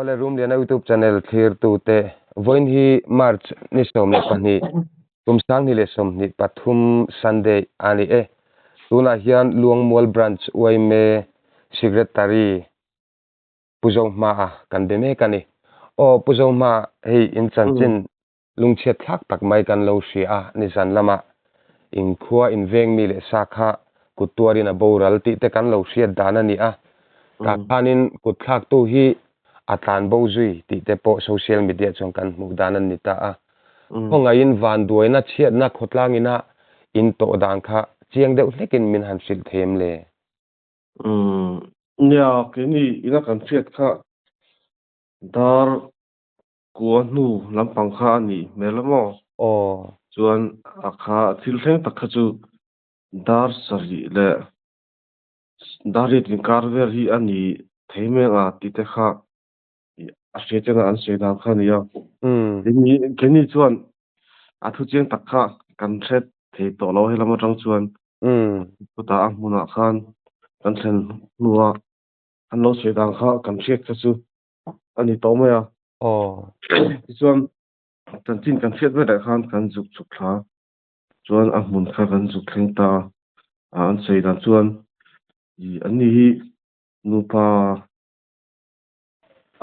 Awle Rumliana YouTube channel thlirtute, vawiin hi March ni 12, kum 2023 Sunday a ni e. Tunah hian Luangmual Branch yma Secretary Pu Zohma-a kan be mek a ni. Aw Pu Zohma, hei in chanchin lungchhiat thlak tak mai kan lo hria a, nizan lamah inkhua inveng mi leh sa kha kut tuarin a boral tih te kan lo hriat dan a ni a, tah khanin kut thlaktu hi a tlan bo zui tih te pawh social media chuan kan hmuh dan a ni ta a. Khawngaihin vanduaina chhiatna khawtlangina in tawh dan kha chiang deuh hlekin min han hrilh thei em le? Nia, keini ina kan hriat kha dar Kua hnu lampang kha a nih hmel a maw? Aw. Chuan a kha thil thleng tak kha chu dar sarih leh dar riat inkar vel hi a ni thei mai ang a tih te kha a hria chena an sawi dan kha a ni a. Keini keini chuan a thu chiang tak kha kan hre thei tawh lo helam atang chuan chutah a hmunah khan kan thlen hnua an lo sawi dan kha kan hriat kha chu a ni tawh mai a. Aw. Tichuan chanchin kan hriat vel ah khan kan zuk chhuk thla chuan a hmun kha kan zuk thleng ta a, an sawi dan chuan ih an ni hi nupa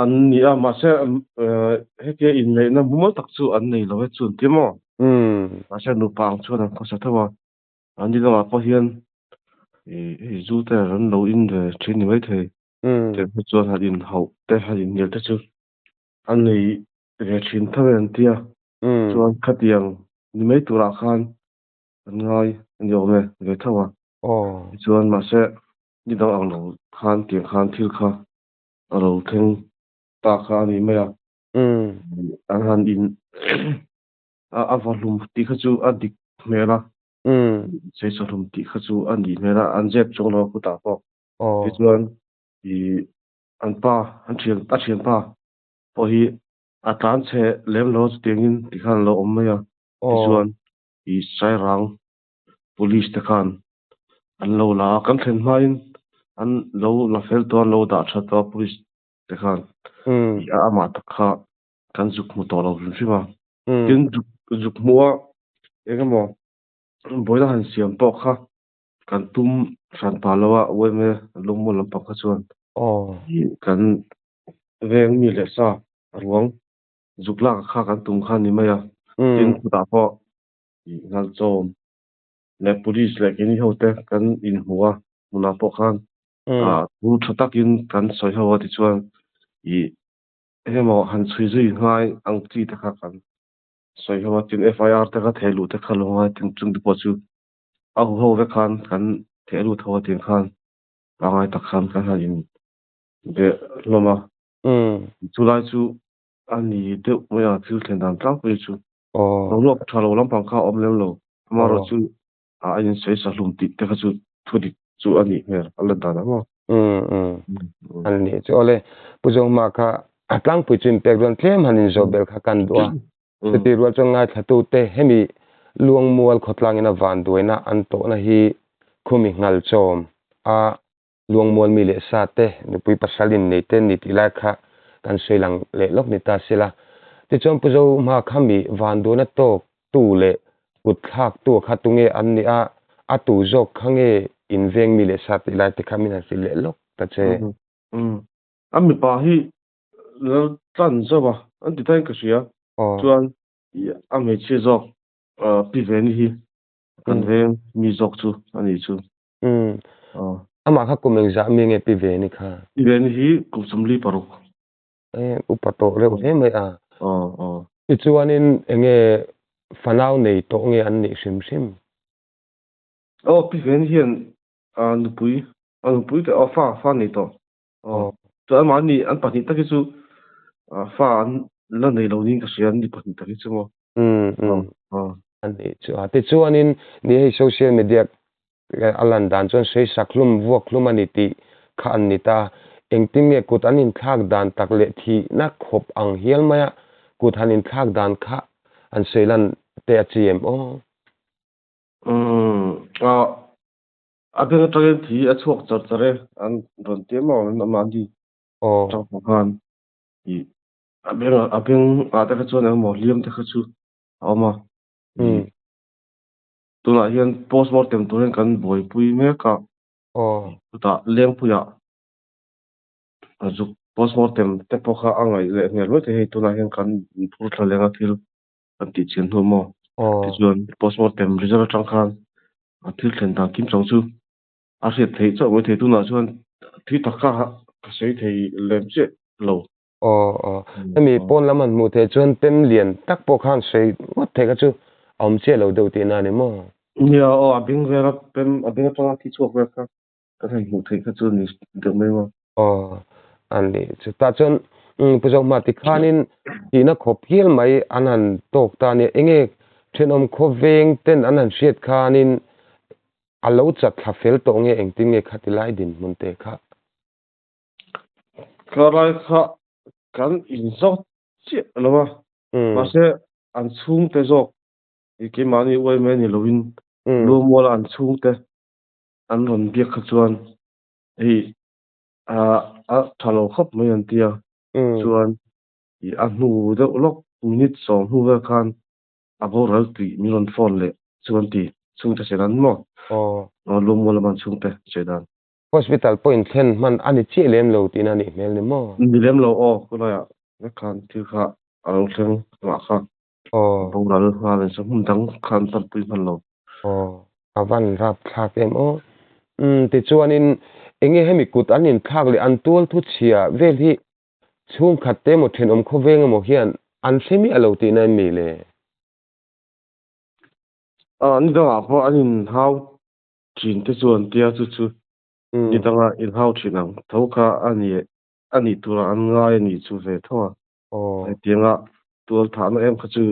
an ni a mahse hetia inneihna mumal tak chu an nei lo e chu an ti maw? Mahse nupa ang chuan an khawsa tho a, an ni lamah pawh hian ih hei zu te an lo in ve thin ni maithei. Teh chuan han inhauh te han inhnial te chu a nei ve thin tho e an tia. Chuan khatiang ni mai turah khan an ngai a ni awm e ve tho a. Tichuan mahse ni dang ang lo khan tiang khan thil kha a lo thleng ta kha a ni mai a. An han in a va hlum tih kha chu a dik hmel a. Sawisahlum tih kha chu a nih hmel a, an zep chuang lo a kutah pawh. Tichuan ih an pa an thian a thianpa pawh hi a tlan chhe lem lo chutiangin tikhan a lo awm mai a tichuan ih Sairang police te khan an lo la a kan thlen hmain an lo la fel tawh a an lo dah tha tawh a police te khan ih amah tak kha kan zuk hmu tawh lo hrim hrim a tin zuk zuk hmuh a eng emaw buaina han siam pawh kha Kan tum hran pah lo a, uaime lungmaw lampang kha chuan kan veng mi leh sa ruang zuk lak kha kan tum kha a ni mai a. Tin, chutah pawh Ngalchawm leh Police leh keini ho te kan inhmu a, hmunah pawh khan thu tha takin kan sawi ho a tichuan ih engemaw han chhui zui ngai ang chi te kha kan sawi ho a, tin FIR te kha theh luh te kha lo ngai tin chung te pawh chu A hu ho vek khan kan theh lut ho a tih khan pangai tak khan kan han in beh hlawm a. Chulai chu a ni deuh mai a thil thlen dan tlangpui chu. Boruak tha lo lampang kha a awm lem lo. Amaherawh chu a in sawi sa hlum tih te kha chu thu dik chu a nih hmel a lan dan ang aw. A nih chu awle Pu Zohma kha a tlangpui chu inpek dawn tlem han inzawh belh kha kan duh a. Chutih rual chuan ngaithlatute hemi Luangmual khawtlangin a vanduaina an tawhna hi khumi nghal chawm a Luangmual mi leh sa te nupui pasal innei te ni tih lai kha kan sawi lang leh lawk ni ta sela. Tichuan Pu Zohma kha mi vanduaina tawk tu leh kut thlak tu kha tunge an nih a, a tu zawk kha nge inveng mi leh sa tih lai te kha min han hrilh leh lawk ta che. A mipa hi Lal tlan zauh a, an ti tain ka hria. Chuan a hmeichhia zawk Pi Veni hi kan veng mi zawk chu a nih chu. Amah kha kum engzah mi nge Pi Veni kha? Pi Veni hi kum 46. E, upa tawh reuh hle mai a. Tichuanin enge fanau nei tawh nge an nih hrim hrim? Aw, Pi Veni hian nupui, a nupui te, aw fa, fa nei tawh. Aw. Chuan mahni an pahnih tak hi chu fa an la nei lo niin ka hria an ni pahnih tak hi chu maw. Umm. An nih chu a. Tichuanin ni hei social media a lan dan chuan sawisak hlum vuak hlum a ni tih kha an ni ta. Engtin nge kut an inthlak dan tak leh thihna khawp ang hial maia kut han inthlak dan kha an sawi lan te a chi em aw? Umm. A beng atangin thi a chhuak char char e, an rawn ti em ang an mahni atang pawh khan. I a beng a beng ah te kha chuan engemaw hliam te kha chu a awm a. Tunah hian postmortem tur hian kan buaipui mek a. Chutah Lengpuiah zuk postmortem te pawh kha a ngaih leh hmel mai thei hei tunah hian kan inphur thla leng a thil kan tih chian hnu maw. Tichuan postmortem result atang khan a thil thlen dan kim chang chu a hriat theih chauh mai thei tunah chuan thui tak kha ka sawi thei lem chiah lo. Aw aw hemi pawn lam han hmuh theih chuan pem lian tak pawh khan sawi ngawt theih kha chu a awm chiah lo deuh tihna a ni maw? Nia aw a beng vela pem a beng atanga thi chhuak vel kha kan han hmuh theih kha chu a ni deuh mai maw? Aw a ni chutah chuan Pu Zohma tikhanin tihna khawp hial mai an han tawk ta a nia enge thenawm khawveng ten an han hriat khanin A lo chat thla fel tawh nge engtin nge khati lai dinhmun te kha? Khalai kha kan inzawt chiah lo a, mahse an chhungte zawk i keimahni uai mai ni loin Luamuala an chhungte an rawn biak kha chuan hei a tha lo khawp mai an ti a, chuan i a hnu deuh lawk minute sawm hnu vel khan A boral tih min rawn phone leh chu an ti, chhungte sawi dan maw? Aw, Lungmual lama an chhungte sawi dan. Hospital pawh inthlen hman a ni chiah lem lo tihna a nih hmel ni maw? Ni lem lo aw, khawlaiah vek khan thil kha a lo thleng mah kha. Aw. Boral nghal in hmun dang kha an panpui hman lo. Aw, a van rap thlak em aw. Umm, tichuanin enge hemi kut an inthlak leh an tual thu chhia vel hi Chhungkhat te emaw thenawm khawveng emaw hian an hre miah lo tihna em mi le? Ni dangah pawh an inhau thin te chu an tia chu chu ni danga inhau thin ang tho kha a ni a nih turah an ngai a nih chu ve tho a. Hetianga tual thahna em kha chu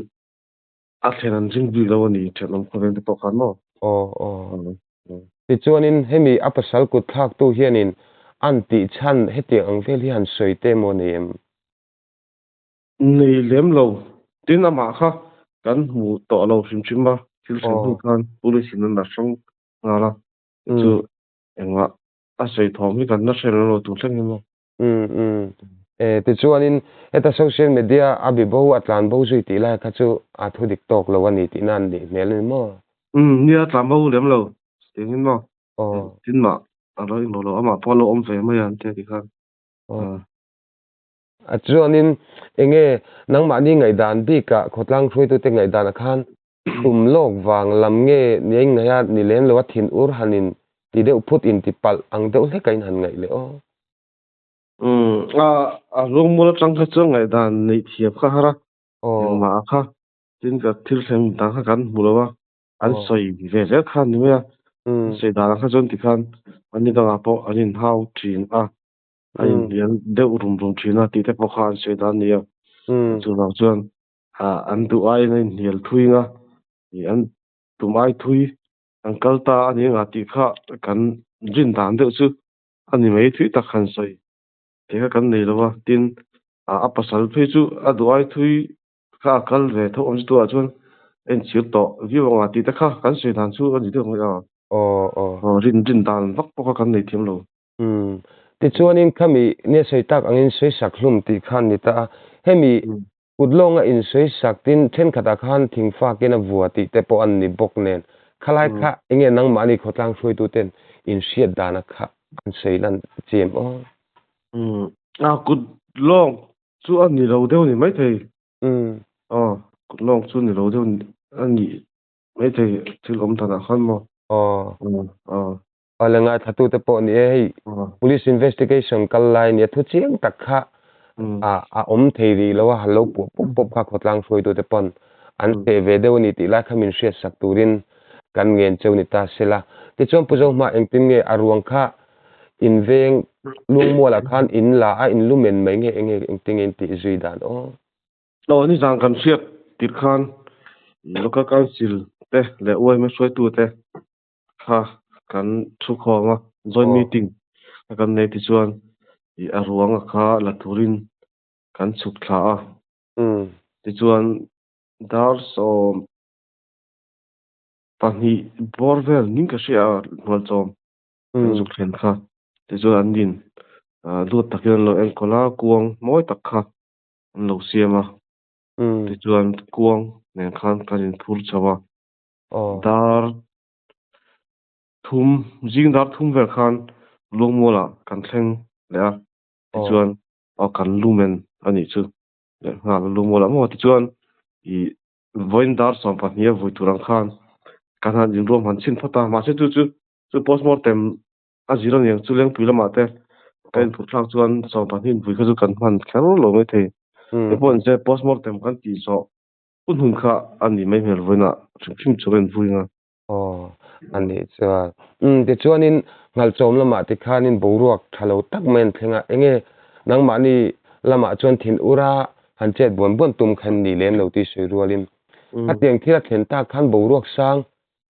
a thlen an ring bik lo a ni thenawm khawveng te pawh khan maw? Aw aw. Tichuanin hemi a pasal kut thlaktu hianin an tih chhan hetiang ang vel hi han sawi te maw nei em? Nei lem lo. Tin amah kha kan hmu tawh lo hrim hrim a, thil thlen hnu khan police in an la hrang nghal a, chu engmah a sawi thawm hi kan la hre lem lo tur thleng hi maw? Umm umm. E, tichuanin heta social media a bi bo a tlan bo zui tih lai kha chu a thu dik tawk lo a ni tihna an nih hmel a ni maw? Umm, nia tlan bo lem lo engin maw? Aw. Tin mah a lo inlo lo, amah pawh a lo awm ve mai a an ti a ti khan. Aw. A chuanin enge nangmahni ngaihdan bikah khawtlang hruaitute ngaihdanah khan tum lawk vang lam nge ni a innghaih a ni lem lo a thin ur hanin ti deuh phut inti palh ang deuh hlek a in han ngaih leh aw. Umm a a lungmual atang kha chuan ngaihdan neih thiam kha har a, engmah kha tin ka thil thleng dan kha kan hmu lo a, an sawi ve zel kha a ni mai a, an sawi danah kha chuan tikhan an ni dangah pawh an inhau thin a, an inhnial deuh rum rum thin a tih te pawh kha an sawi dan a ni a, chuvang chuan an duh aiin an inhnial thui ang a, an tum ai thui an kal ta a ni ang a tih kha kan rin dan deuh chu a ni mai thui tak han sawi tih kha kan nei lo a, tin a pasal phei chu a duh ai thui kha a kal ve tho awm chu tunah chuan a inchhir tawh viau ang a tih te kha kan sawi dan chu a ni deuh mai a. Aw aw. Aw rin rin dan vak pawh kha kan nei thiam lo. Umm tichuanin khami nia sawi tak angin sawi sak hlum tih khan ni ta a, hemi kut lawnga insawi sak tin thenkhatah khan thingfakin a vua tih te pawh an ni bawk nen khalai kha enge nangmahni khawtlang hruaituten inhriat dana kha an sawi lan chiam aw. Umm a kut lawng chu a ni lo deuh ni maithei. Umm. Aw kut lawng chu ni lo deuh a ni maithei thil awm danah khan maw. Aw. Aw. Aw le ngaithlatute pawh ni e hei police investigation kal lai nia thu chiang tak kha a awm thei rih lo a lo puah pawp pawp kha khawtlang hruaitute pawn an hreh ve deuh a ni tih lai kha min hriat sak turin kan ngen cheu ni ta sela. Tichuan Pu Zohma engtin nge a ruang kha in veng lungmualah khan in la a in lumen mai nge enge engtin nge in tih zui dan aw. Aw nizan kan hriat tirh khan local council te leh yma hruaitute kha kan thu khawm a joint meeting a kan nei tichuan ih a ruang a kha la turin kan chhuk thla a tichuan dar sawm pahnih bawr vel ning ka hria a hnual chawm kan zuk thlen kha tichuan an din ah duat takin an lo enkawl a kuang mawi tak kha. an lo siam a. Tichuan kuang nen khan kan inphur chho a. Dar thum, zing dar thum vel khan Luangmualah kan thleng leh a. Tichuan aw kan lumen a nih chu leh nghal Luangmualah maw tichuan ih vawiin dar 12 a vui tur ang khan kan han inruam han chhin phawt a. Mahse chu chu chu postmortem a zir a niang chu Lengpui lamah te ka inphurh thlak chuan 12 invui kha chu kan hman kher lo mai thei. Hei pawh nise postmortem kan tih zawh hun hun kha a nih mai hmel vawiinah hrim hrim chu ka invui ang a. Aw, a nih chuan. Umm, tichuanin Nghalchawm lamah tikhanin boruak tha lo tak mai an thleng a, enge nangmahni lamah chuan thin ura han chet buan buan tum khan ni lem lo tih sawi rualin khatiang thil a thlen tak khan boruak sang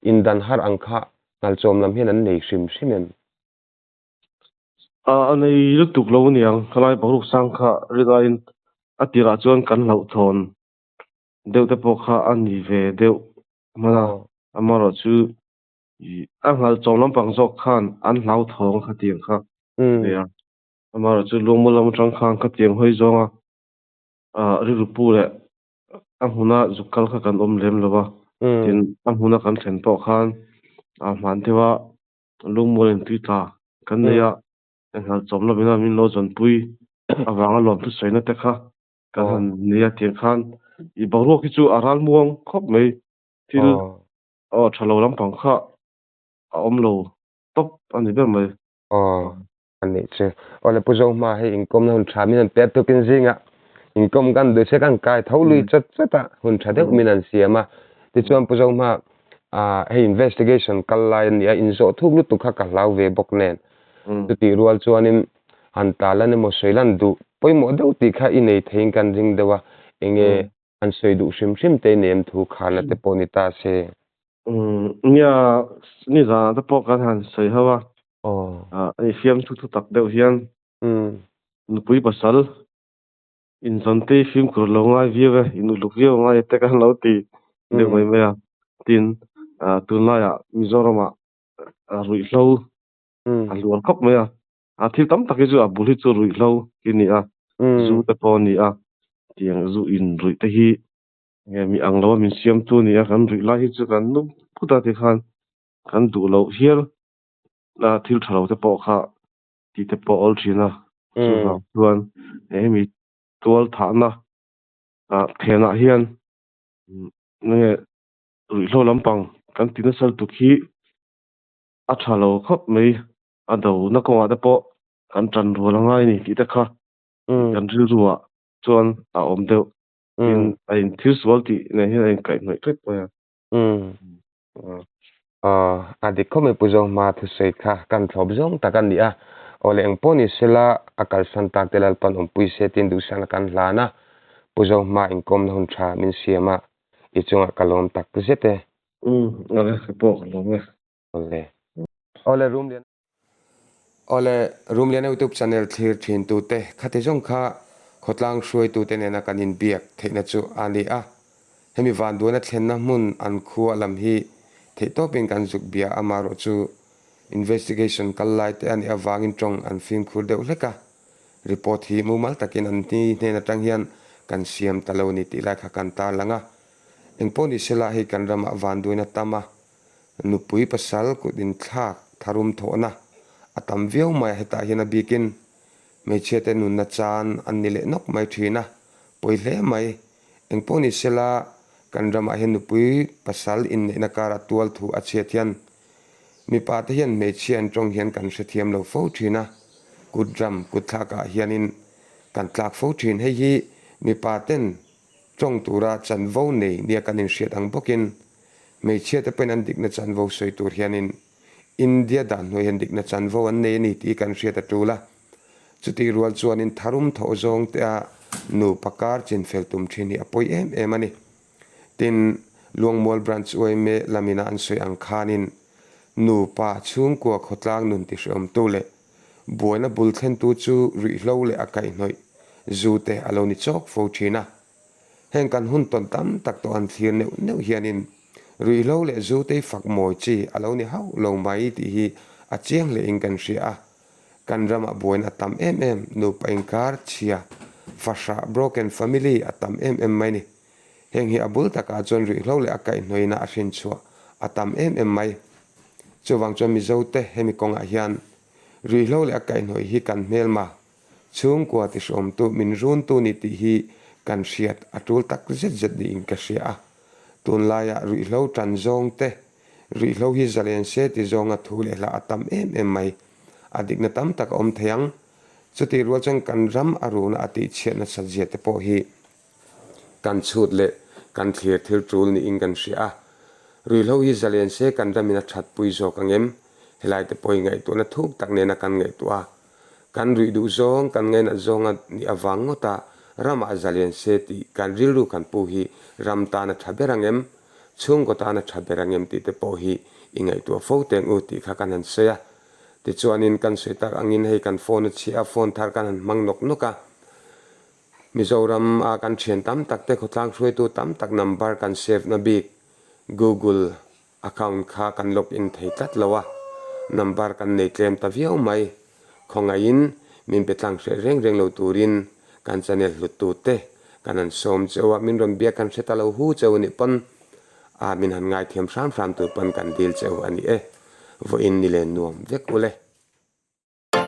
indan har ang kha Nghalchawm lam hian an nei hrim hrim em? A nei lutuk lo aniang, khalai boruak sang kha rinaiin a tirah chuan kan hlauhthawn deuh te pawh kha a ni ve deuh hman a, amaherawhchu a Nghalchawm lampang zawk khan an hlauthawng khatiang kha ve a, amaherawhchu Luangmual lam atang khan khatiang hawi zawnga rilru pu leh a hmuna zuk kal kha kan awm lem lo va, tin a hmuna kan thlen pawh khan a hman deuha Lungmual in tui tla kan nei a, Nghalchawm lamina min lo zawnpui avanga lawm thusawi te kha kan han nei a tiang khan i boruak hi chu a ral muang khawp mai thil aw tha lo lampang kha a awm lo tawp a ni ber mai. Aw a nih chu. Awle Pu Zohma hei inkawmna hun tha min han pet tukin zingah inkawm kan duh se kan kai tho lui chawt chawt a hun tha deuh min han siam a. Tichuan Pu Zohma ah hei investigation kal lai a ni a inzawh thuk lutuk kha ka hlau ve bawk nen. Chutih rual chuanin han ta lan emaw sawi lan duh pawimawh deuh tih kha i nei theiin kan ring deuh a, enge han sawi duh hrim hrim te i nei em thu kharna te pawh ni ta se. Nia, nizanah te pawh kan han sawi ho a, i fiamthu thu tak deuh hian nupui pasal inzawn te i fimkhur lo ngai viau e, in uluk viau a ngai e te kan lo ti deuh mai mai a. Tin, tunlaiah Mizoramah ruihhlo a hluar khawp mai a. A thil tam tak hi chu a bul hi chu ruihhlo hi a ni a, zu te pawh a ni a, tiang zu in ruih te hi nge mi ang lo a min siam tu a ni a, kan ruih lai hi chu kan num phut a tikhan kan duh loh hial a thil tha lo te pawh kha tih te pawh a awl thin a, chuvang chuan hemi tual thahna ah phenah hian nge ruihhlo lampang kan ti nasa lutuk hi a tha lo khawp mai. A do na kawngah te pawh kan tan rual a ngai a ni tih te kha kan rilruah chuan a awm deuh. Tin, a in thil sual tih nen hian a inkaihhnawih tlat mai a. A dik khawp mai Pu Zohma thusawi kha kan thlawp zawng tak a ni a. Awle eng pawh ni sela a kalsan tak te Lalpan awmpui se tin duhsana kan hlan a. Pu Zohma inkawmna hun tha min siam a, i chungah ka lawm tak zet e. Awle ka pawh ka lawm e. Awle. Awle Rumlian Awle Rumlian YouTube channel thlir thin tute khati zawng kha khawtlang hruaitute nena kan inbiak theihna chu a ni a. Hemi vanduaina thlenna hmun an khua lam hi theihtawpin kan zuk bia amaherawh chu investigation kal lai te a nih avangin tawng an fimkhur deuh hlek a. Report hi mumal takin an ni hnen atang hian kan siam ta lo ni tih lai kha kan tarlang a. Engpawh ni sela hei kan ramah vanduaina tam a Nupui pasal kut inthlak tharum thawhna a tam viau mai a, hetah hian a bikin hmeichhia te nunna chan an ni leh nawk mai thin a, pawi hle mai. Engpawh ni sela kan ramah hian nupui pasal inneihna kara tual thu a chhiat hian mipa te hian hmeichhia an tawng hian kan hrethiam lo fo thin a, kut ram kut thlakah hianin kan tlak fo thin. Hei hi mipa ten tawng tura chanvo nei nia kan inhriat ang bawkin Hmeichhia te pawhin an dikna chanvo sawi tur hianin India dan hnuai hian dikna chanvo an nei a ni tih kan hriat a tul a. Chutih rual chuanin tharum thawh zawng te a nupa kar chinfel tum thin hi a pawi em em a ni. Tin, Luangmual Branch yma lamina an sawi ang khanin nupa chhungkua khawtlang nun tihreawmtu leh buaina bul thlentu chu ruihhlo leh a kaihhnawih zu te a lo ni chawk fo thin a. Heng kan hun tawn tam tak tawh an thlir neuh neuh hianin ruihhlo leh zutei fak mawi chi a lo ni hauh lo mai tih hi a chiang hlein kan hria a. Kan ramah buaina a tam em em, nupa inkar chhia, Fahrah, broken family, a tam em em mai ni. Heng hi a bul takah chuan ruihhlo leh a kaihhnawihna a hrinchhuah a tam em em mai. Chuvang chuan Mizote hemi kawngah hian ruihhlo leh a kaihhnawih hi kan hmelma chhungkua tihrawmtu min runtu ni tih hi kan hriat a tul tak zet zet niin ka hria a. Tunlaiah ruihhlo tan zawng te, ruihhlo hi zalen se ti zawnga thu leh hla a tam em em mai. A dikna tam tak a awm thei ang. Chutih rual chuan kan ram a runa a tihchhiat nasat zia te pawh hi kan chhut leh kan thlir thil tul niin kan hria a. Ruihhlo hi zalen se kan ramin a thatpui zawk ang em? Helai te pawh hi ngaihtuahna thuk tak nena kan ngaihtuah a. Kan ruih duh zawng, kan ngainat zawng a nih avang ngawta ramah zalen se tih kan rilru kan pu hi ram tan a tha ber ang em? Chhungkaw tan a tha ber ang em tih te pawh hi i ngaihtuah fo teng u tih kha kan han sawi a. Tichuanin kan sawi tak angin hei kan phone a chhia a, phone thar kan han hmang nawk nawk a. Mizoram a kan thian tam tak te khawtlang hruaitu tam tak number kan save na bik Google account kha kan log in thei tlat lo a, number kan nei tlem ta viau mai. Khawngaihin min pe tlang hreh reng reng lo turin kan channel hluttu te kan han sawm cheu a, min rawn biak kan hre ta lo hu cheu a nih pawn a min han ngaithiam hram hram tur pawn kan dil cheu a ni e. Vawiin ni len nuam vek ule.